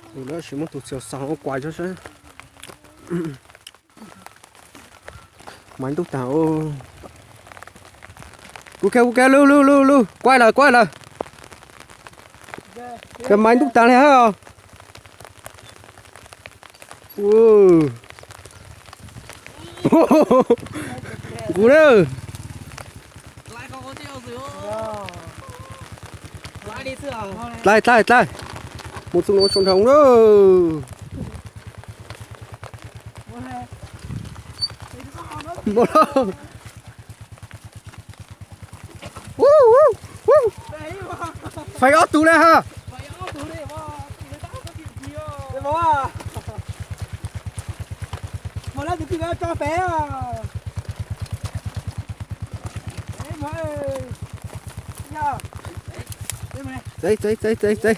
Tab sis muab tus txiaus xaus ua kuais tso saib. Maiv ntuj tag. Kuv kiag, kuv kiag, lug, lug, lug, lug, kuaj lawm, kuaj lawm. Maiv ntuj tag li hab. Kuv na. Dlaim, dlaim, dlaim. Mus txug nuav tsaus nrho na. Fais ob tug na ha. Txav, txav, txav, txav.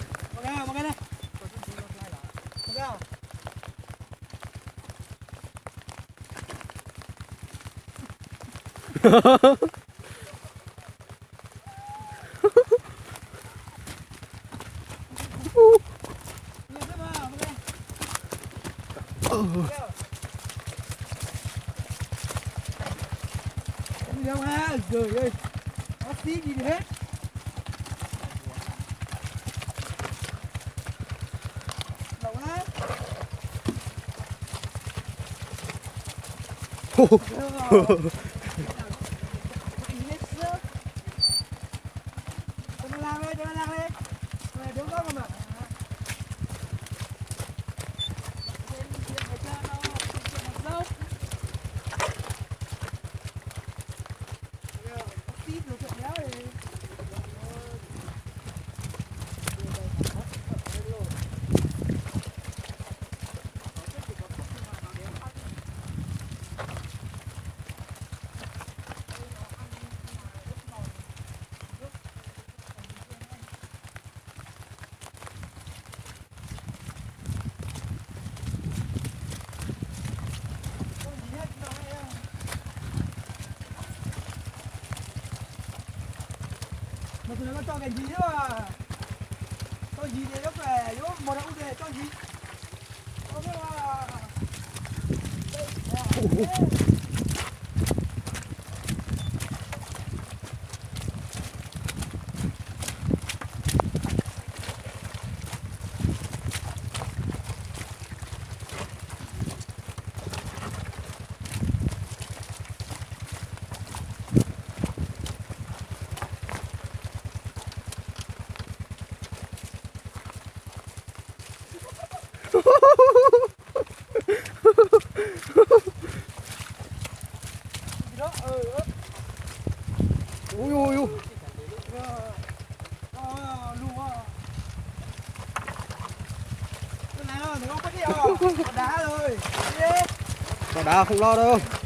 Tom dav khoom los.